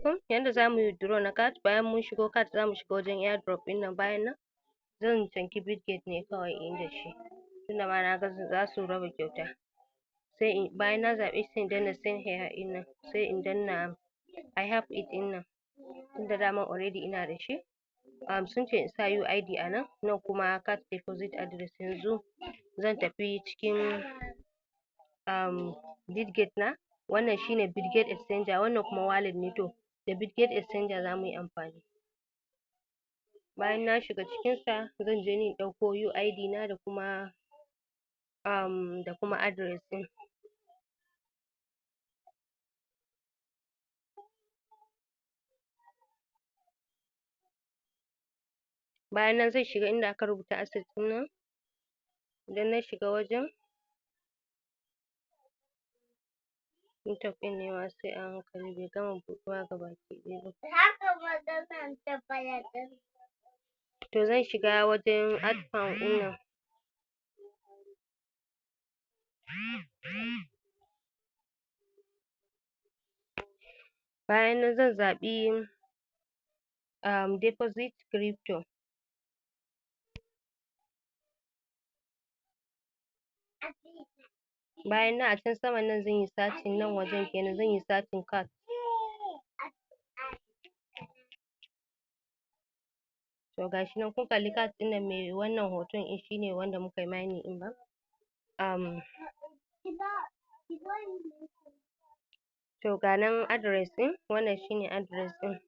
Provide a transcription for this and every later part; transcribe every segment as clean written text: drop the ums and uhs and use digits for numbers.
Alaikum. Yanda zamu yi withdraw na CAT: bayan mun shigo CAT, zamu shiga wajen airdrop ɗin nan. Bayan nan zan canki Bitget ne kawai in yi da shi, tunda ma naga zasu raba kyauta. Sai in bayan na zaɓe shi, sai in danna "send here" ɗin nan, sai in danna "I have it" ɗin nan, tunda dama already ina da shi. Sun ce in sa UID a nan, nan kuma CAT deposit address. Yanzu zan tafi cikin Bitget na. Wannan shine Bitget exchanger, wannan kuma wallet ne. To, da Bitget exchanger zamu yi amfani. Bayan na shiga cikin sa, zan je ni in ɗauko UID na da kuma address ɗin. Bayan nan zan shiga inda aka rubuta "asset" ɗin nan. Idan na shiga wajen network ɗin ne ma sai a hankali, bai gama buɗuwa gabaki ɗaya ba. To, zan shiga wajen "add fund" ɗin nan. Bayan nan zan zaɓi deposit crypto. Bayan nan, a can saman nan zan yi searching, nan wajen kenan, zan yi searching CAT. To, gashi nan kun kalli CAT ɗin nan mai wannan hoton ɗin, shine wanda muka yi mining ɗin ba. To, ga nan address ɗin, wannan shine address ɗin.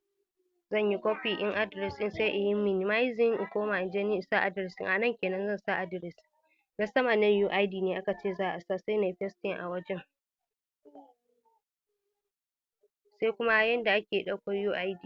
Zan yi copy ɗin address ɗin, sai in yi minimizing, in koma in je ni in sa address ɗin. A nan kenan zan sa address na sama. Nan UID ne aka ce za a sa, sai na yi pasting a wajen. Sai kuma yanda ake ɗauko UID.